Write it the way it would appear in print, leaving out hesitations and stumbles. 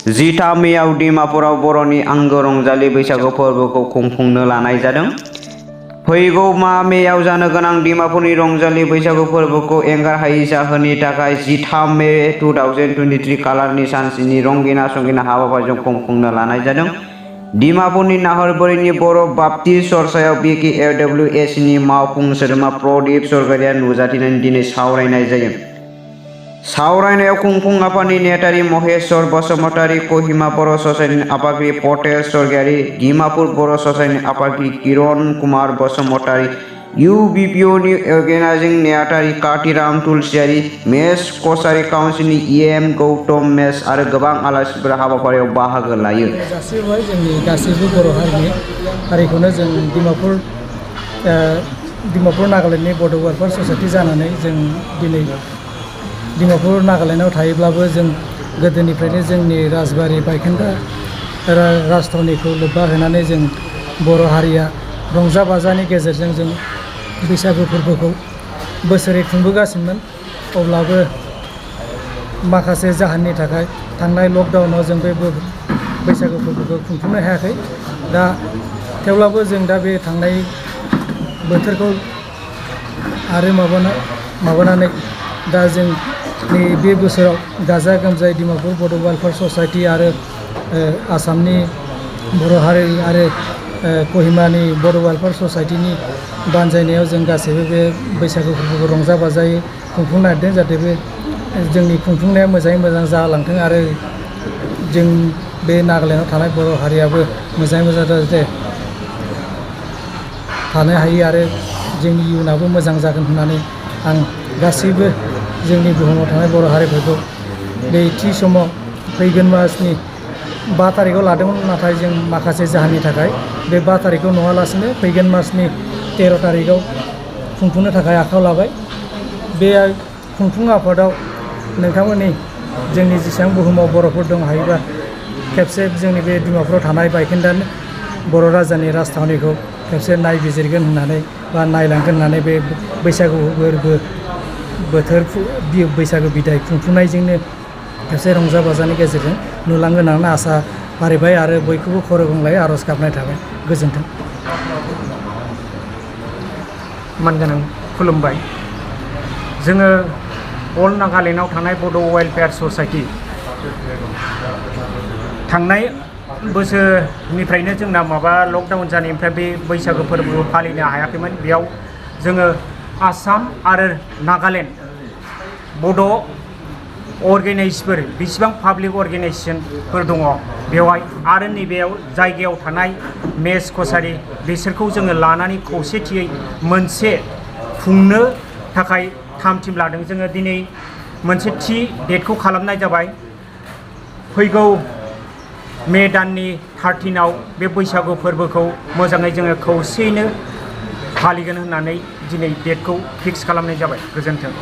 13 मेआव डिमापुराव बर'नि आंगो रंजालि बैसागु फोरबोखौ खुंफुंनो लानाय जादों। फैगौ मेआव जानो गोनां डिमापुरनि रंजालि बैसागु फोरबोखौ एंगारहायै जाहोननि थाखाय 13 मे 2023 खालारनि सानस्निनि रंगिना संगिना हाबाफारिजों खुंफुंनो लानाय जादों। डिमापुरनि नाहरबारिनि बर' बाप्टिस्ट चर्चआव BKFWSनि मावफुं सोद्रोमा प्रदीप सरगयारिया नुजाथिनानै दिनै सावरायनाय जायो। सावरायनायाव खुंफुं आफादनि नेहाथारि महेश्वर बसुमतारी, कहिमा बर' ससाइटिनि आफादगिरि पटेश सरगयारि, डिमापुर बर' ससाइटिनि आफादगिरि किरण कुमार बसुमतारी, UBPOनि अर्गेनाइजिं नेहाथारि कांतिराम तुलसियारि, मेस कछारी काउन्सिलनि EM गौतम मेस आरो गोबां आलासिफोरा हाबाफारियाव बाहागो लायो। जासिबाय जोंनि गासैबो बर' हारिखौनो जों डिमापुर नागालेण्डनि बड' वेलफेयार ससाइटि जानानै जों दिनै डिमापुर नागालेण्डआव थायोब्लाबो जों गोदोनिफ्रायनो जोंनि राजबारि बायखोन्दा राजथावनिखौ लोब्बा होनानै जों बर' हारिया रंजा बाजानि गेजेरजों जों बैसागु फोरबोखौ बोसोरै खुंबोगासिनोमोन। अब्लाबो माखासे जाहोननि थाखाय थांनाय लकडाउनाव जों बे बैसागु फोरबोखौ खुंफुंनो हायाखै। दा थेवब्लाबो जों दा बे थांनाय बोथोरखौ आरो माबानानै दा जों बे बोसोराव गाजा गोमजायै डिमापुर बड' वेलफेयार ससाइटि आरो आसामनि बर' हारि आरो कहिमानि बर' वेलफेयार ससाइटिनि बानजायनायाव जों गासैबो बे बैसागु फोरबोखौ रंजा बाजायै खुंफुंनो नागिरदों। जाहाथे बे जोंनि खुंफुंनाया मोजाङै मोजां जालांथों आरो जों बे नागालेण्डआव थानाय बर' हारियाबो मोजाङै मोजां जाहाथे थानो हायो आरो जोंनि इयुनाबो मोजां जागोन होननानै आं गासैबो जोंनि बुहुमाव थानाय बर' हारिफोरखौ बे थि समाव फैगोन मासनि 5 थारिखआव लादोंमोन। नाथाय जों माखासे जाहोननि थाखाय बे 5 थारिखआव नङालासिनो फैगोन मासनि 13 थारिखआव खुंफुंनो थाखाय आखायाव लाबाय। बे खुंफुं आफादाव नोंथांमोननि जोंनि जेसेबां बुहुमाव बर'फोर दं हायोबा खेबसे जोंनि बे डिमापुराव थानाय बायखोन्दा बर' राजानि राजथावनिखौ खेबसे नायबिजिरगोन होननानै बा नायलांगोन होननानै बे बैसागु फोरबो बोथोर बैसागु बिदाय खुंफुंनायजोंनो खेबसे रंजा बाजानि गेजेरजों नुलांगोन होननानै आसा फारिबाय आरो बयखौबो खर' गंग्लायै आर'ज गाबनाय थाबाय। गोजोन्थों। मानगोनां खुलुमबाय। जोङो अल नागालेण्डआव थानाय बड' वेलफेयार ससाइटि थांनाय बोसोरनिफ्रायनो जोंना लकडाउन जानायनिफ्राय बे बैसागु फोरबोखौ फालिनो हायाखैमोन। बेयाव जोङो आसाम आरो नागालेण्ड बड' अर्गेनाइजेसनफोर बेसेबां पाब्लिक अर्गेनाइजेसनफोर दङ बेवहाय आरो नैबेयाव जायगायाव थानाय मेस कछारी बिसोरखौ जोङो लानानै खौसेथियै मोनसे खुंनो थाखाय थाम-थिम लादों। जोङो दिनै मोनसे थि डेटखौ खालामनाय जाबाय। फैगौ मे दाननि 13 बे बैसागु फोरबोखौ मोजाङै जोङो खौसेयैनो फालिगोन होननानै दिनै डेटखौ फिक्स खालामनाय जाबाय। गोजोन्थों।